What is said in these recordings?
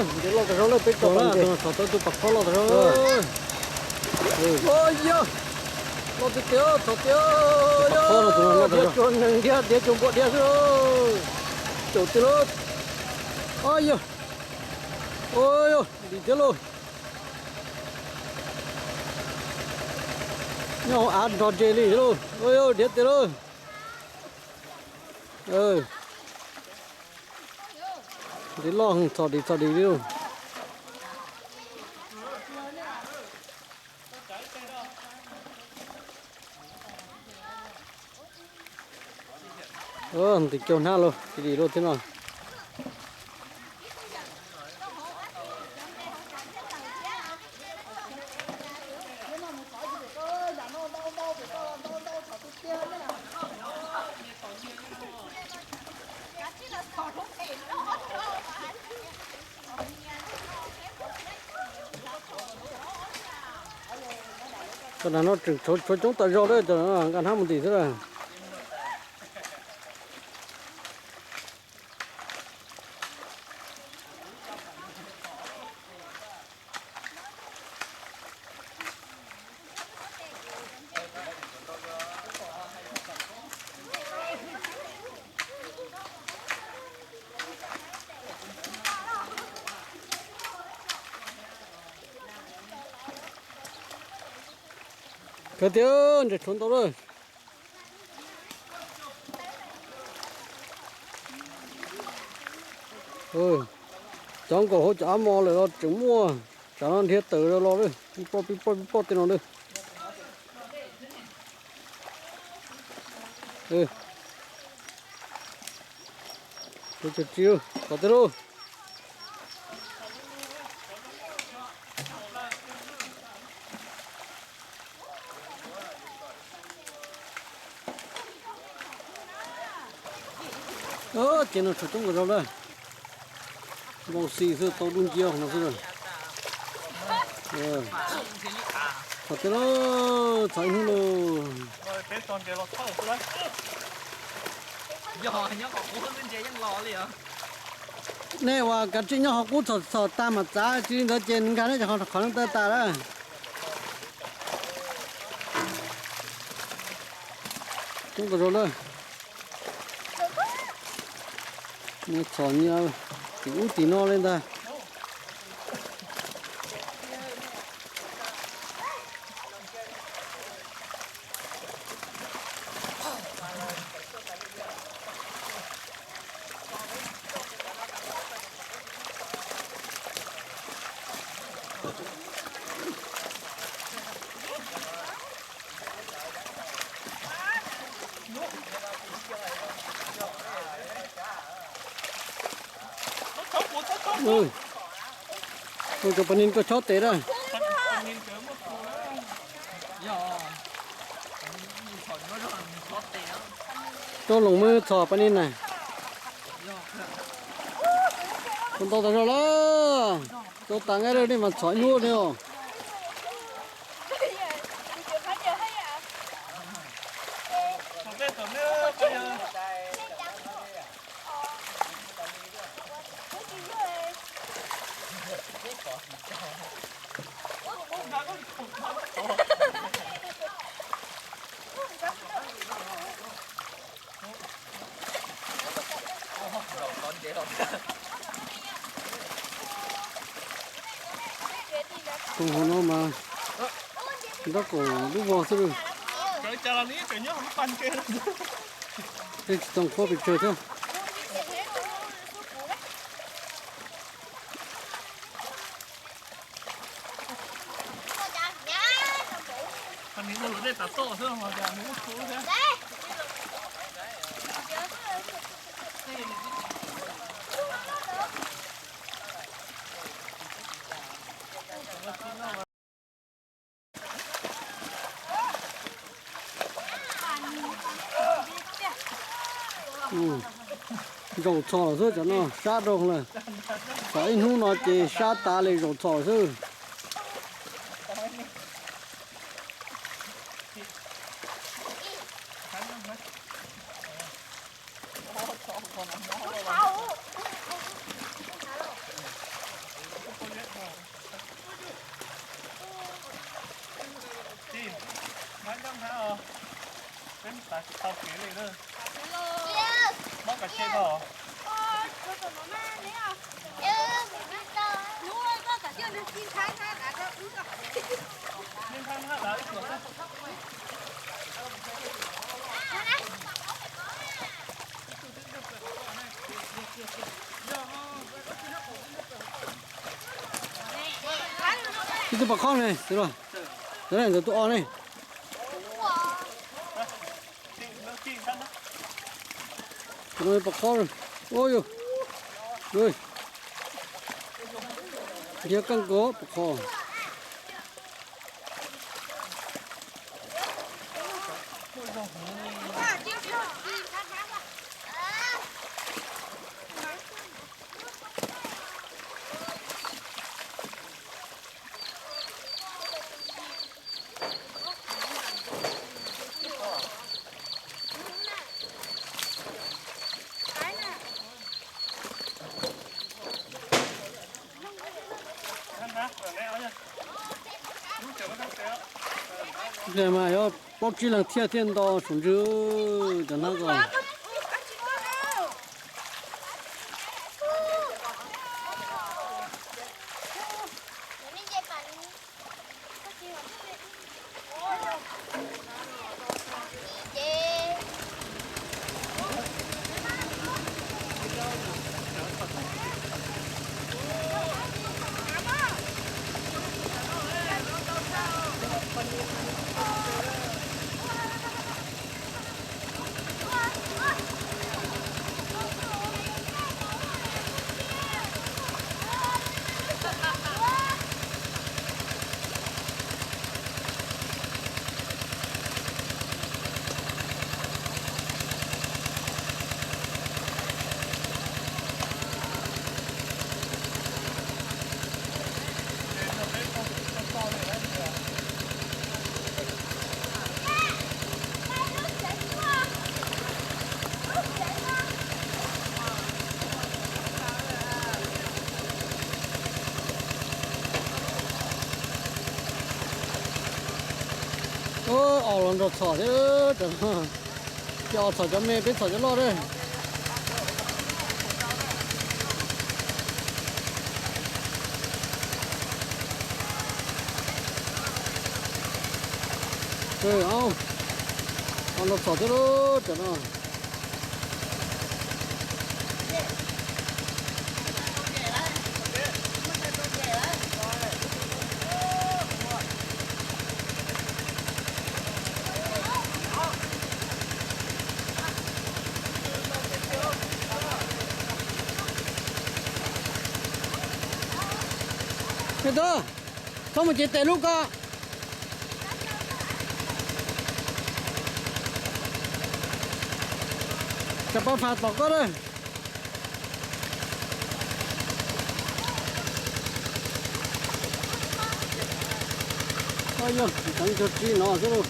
Ntiav loj tas zog lawm, peb tso tus no txhom tau tus pam khob loj tas zog. Yog, loj tiag tiag, txhom tiag. Diav tsuas neeg diav, diav tsuas npua diav xwb. Caum tiag lauj. Yog, yog, dim thiab lauj. Nyob hauv av nrog ntses li thiab lauj. Yog, diav tiag lauj. Ntiav loj, txhom dim txhom dim li lauj. Tus caug hnab lauj, tsis dim lauj thiab no. Cov no tseem tshuav coob tas zog li, cov no nqa hnab mus ntim xwb. Kawg tiag, ntses tshuav ntau lawm. Cov nkaum hauv cov av mos lawm los tseem muaj, tsam no nrhiav tawm los lawm, pib poj pib poj pib poj tej no lawm. Tsis, tsis, kom tej lauj. Ces no tshuav coob nkaus zog lawm. Npau xis xwb, tau dub nciab no xwb. Txhom tej lauj, txhom ib hnub lauj. Nej uas kav tsij nyob hauv qub txhom txhom tag mam txav, tsis li ntawd ces nkag nej cov qhov no tas lawm. Coob tas zog lawm. Nyias txhom nyias tim ub tim no li ntag. Ua cov pas nis koj chob tes na. Rau loos mws txhom pas nis na. Ua ntau tas zog lawm. Tau tas nqaij lawm nej mas txhom ib hnub li os. Koom hav no mas nraub qaum dub vog xwb. Tej tsis tau qhuav pes tsawg thiab. Zaum txhom xwb, cov no sab rau lawm. Txhom ib hnub no ces sab tas li, zaum txhom xwb. Tau kev li na. Mob kav tsij tau. Ib tug pom qhob ne, ntawm tus o ne. Tus no pom qhob. Ua yus, nrhiav kawg nkaus pom qhob. Hle mas yuav plaub tsib leeg thiaj thiaj nto saum ntswg cov hnab ko. Os, los nrog txhom thiab. Ces os txhom cov me, peb txhom cov loj thiab. Os, los nrog txhom thiab lub cov no. Tub, txhob mus cev tes lub ko. Tsam pab fas tom koj lawm. Yog tseem cog tsis no xwb lauj.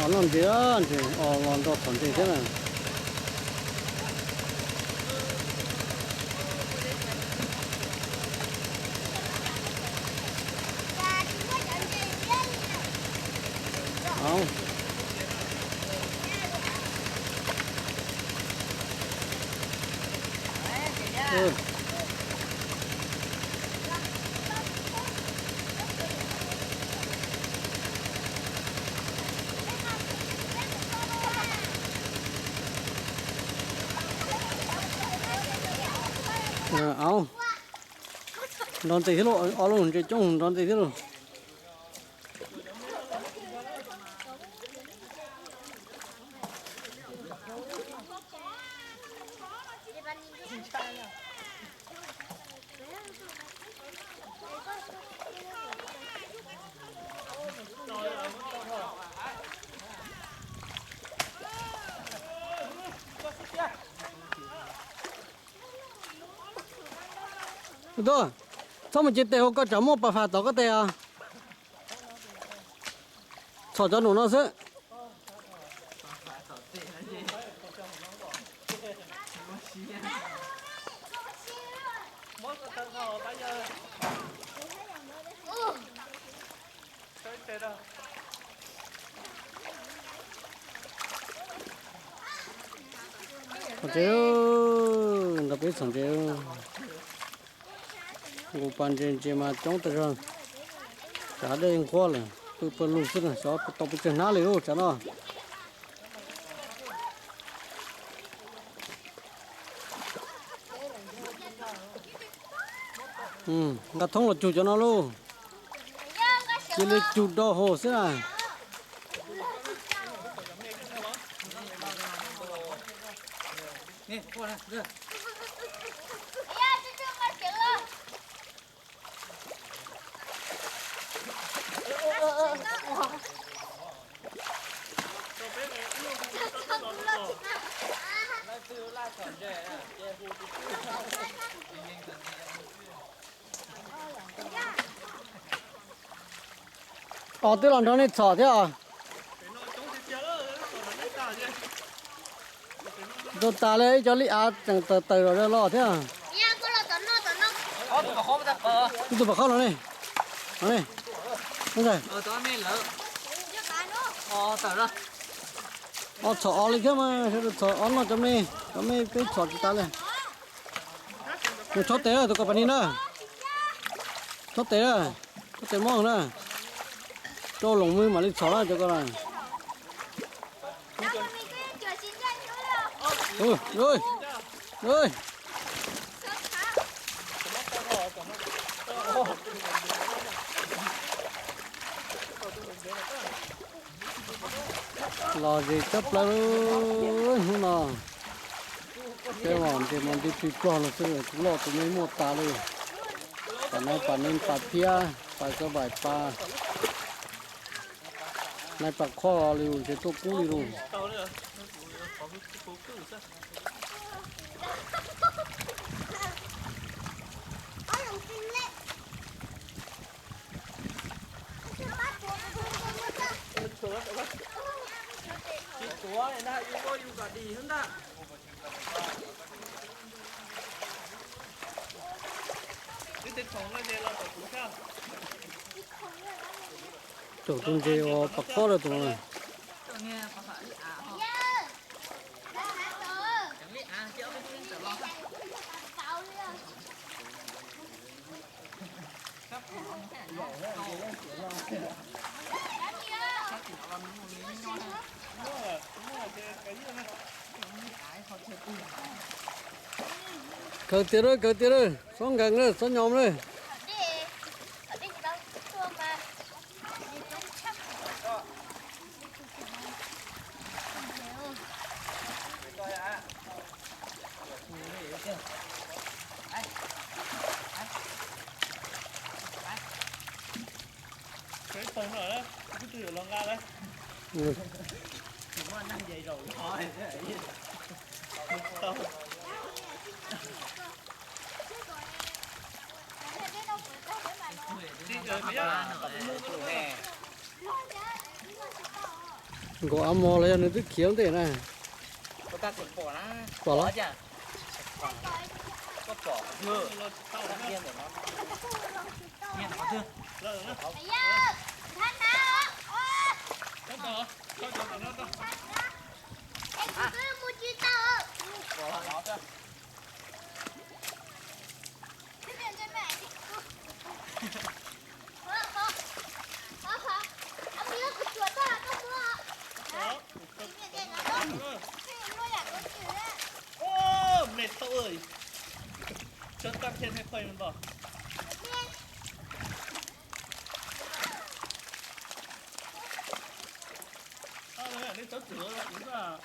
Noj ntses, ntses os, los nrog txhom ntses thiab na. Au, nrog ntses thiab lauj, o lauj, ntses coob, nrog ntses thiab lauj. Tuaj, txhob mus cia tes hauv, koj tsam muaj pas fas tom koj tes os. Txhom cov num no xwb. Txhom ntses, nrog peb txhom ntses. Nqus pas ntses, ntses mas coob tas zog. Tsam dej nqhuab lawm, pw pawg lug xwb na, xyov tau pes tsawg hnab li lauj tsam no. Nqa thoob los cug cov no lauj. Cia li cug do hauv xwb na. Os, twb los nrog nej txhom thiab os. Rau tas li ib co lij av tseem tawm tawm los thiab. Ib tug pam qhob no ne. Os, txhom os li thiab mas, sawv daws txhom os noj cov me, cov me peb txhom tsis tas li. Mus chob tes na tus ko pas ni na. Chob tes na, chob tes mob na. Rau loos mws mam li txhom na cov ko na. Los ze tshaj plaws hnub no. Peb los ntses mas nti plig plog no xwb, tus loj tus me muaj tas li. Pas naiv pas neeg pas phiab pas xov vais pas naiv pas khob li lus ntses tuaj kub li lus. Caum tus ntses uas pas khob rau tus no. Kawg tiag lawm, kawg tiag lawm, xob nkees lawm, xob nyob lawm. Nkaus av mos los yog nws twb khiav ntej na. Pom los? Mệt thấu ơi. Chớt tắt thêm cái khuây mình vào. Sao đấy, đến chó chửi rồi, đúng không?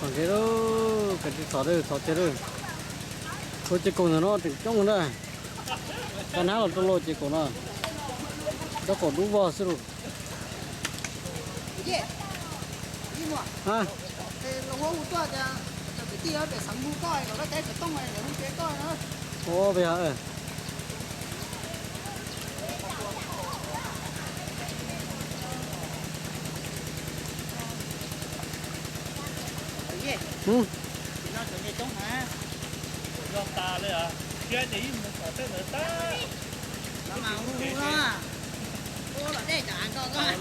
Txhom tsev lauj, kav tsij txhom, txhom tsev lauj. Ua ces kaum ntawm no tseem coob na. Kab nab los rau lauj ces kaum no. Nraub qaum dub vog xwb lauj. Ua, peb yog. Yog tas li, thiab ces ib mus kom tej ntawd tag.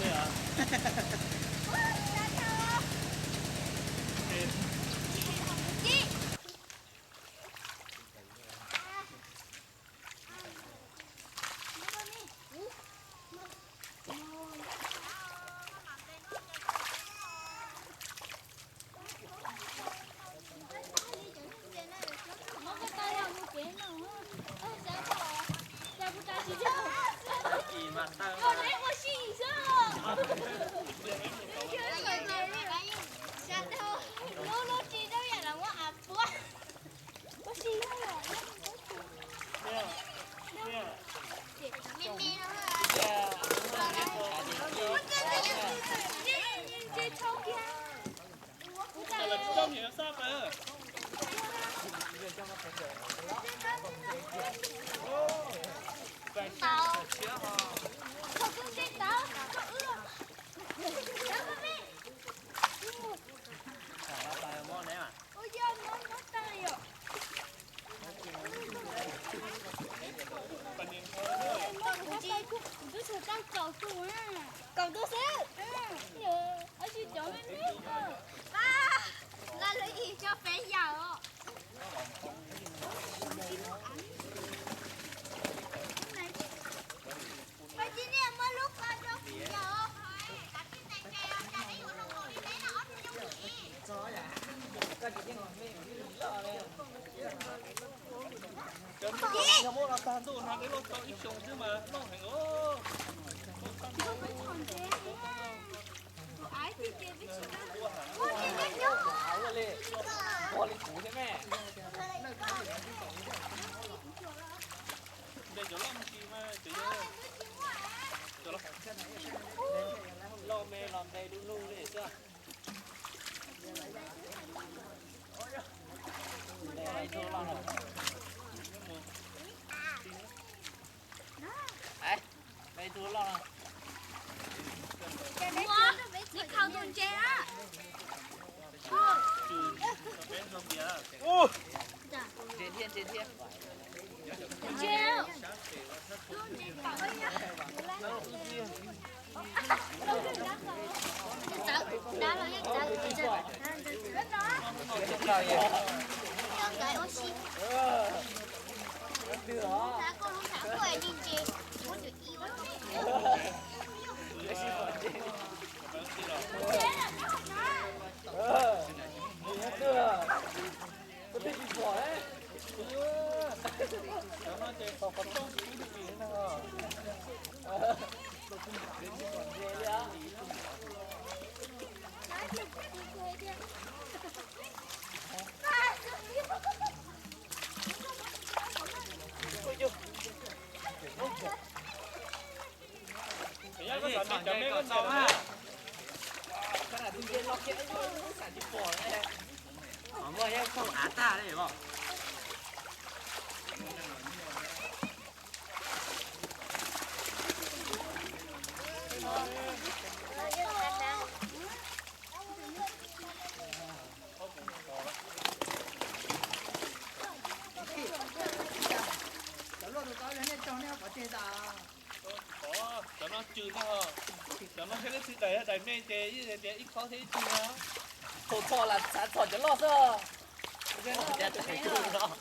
Kaum tus xwb. Tab sis cov me me, laj lub ib co peb yam os. Ua tib niag muab lub ko rau kuv yom, kav tsij tais tes os, cas peb yuav zoo nkaus li peb no ob tug yooj yim. Cov no yog muab los tag ntuj no peb loj tau ib xyoos xwb mas loj heev os. Ua li kuv thiab me. Ntes cov loj mus tsis mas cov yog cov loj me los ntes du lug li xwb. Ntes tau loj lawm. Ua, neb khaws tus ntses na. Ntses, tus ntses tawm. Txawv, dab los yeej txawv. Coj nkawd ua si. Koj lub ntxhais tuaj ntses, muab tus ib ua. Muaj yeej thooj av tag li os. Cov luaj tus tau nej cog nej pov tseg tas. Cov no tsw no, cov no thiab lub txhwb daim daim me ces ib tias ib khob thiab ib tug no. Thaum txhom lam xav txhom cov loj xwb. Peb kawg txhom lawm.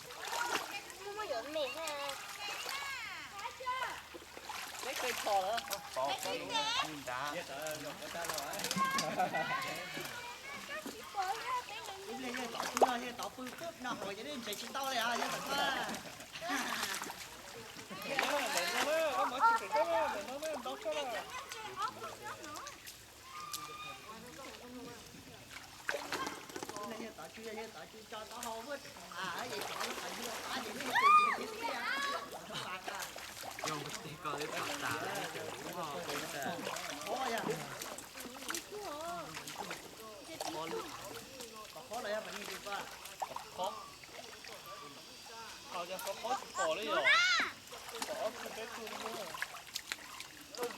Ib pliag yawg tod pw no, yawg tod pw pub no hauv ces nej ntses tsis tau li os, yawg tod pw. Yawg tod tsw, yawg tod tsw tso taub hau vuab, es cov lub qhov ncauj qab ces nej ntses tiag tiag. Yog tes ko twb txhom tas, tes kub ho peb tas. Qhov qhob los yog pom ni tus ko. Qhov qhob, qhov yog qhov qhob tsis pom li yom. Pom ob tug peb tug li. Tus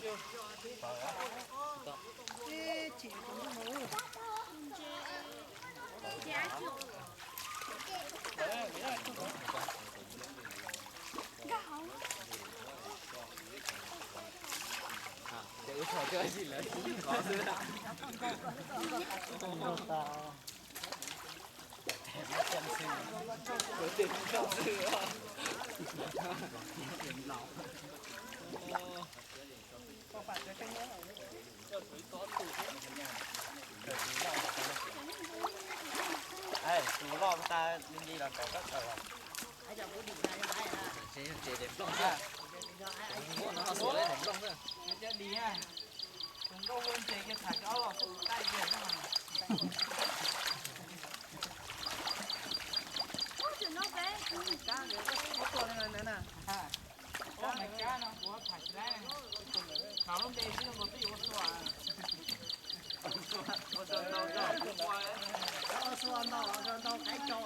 loj tas li li los kom koj tawm. Ces daim nplooj xwb. Muab no xuas daim nplooj xwb. Tus nkauj ua ntses kiag tham cov los xwb tais. Ua tua li na. Kab no kuv tham tsis laib. Tham lub npe xwb nkaus twb yuav ua tua. Ua tua ntau, ua tua ntau, ua tua ntau qaib rau.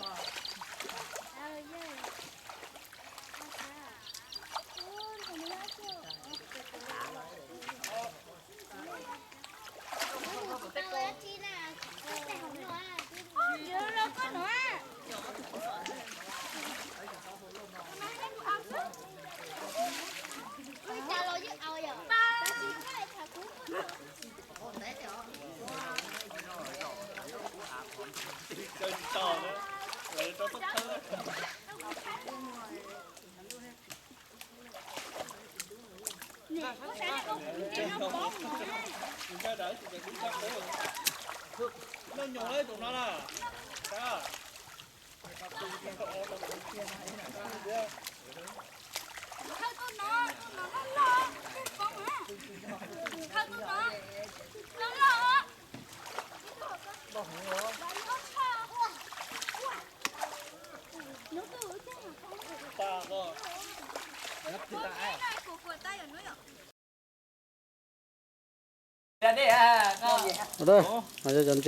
Noj nyoos tus no na. Khaws tus no, tus no loj loj, khaws tus no, loj loj.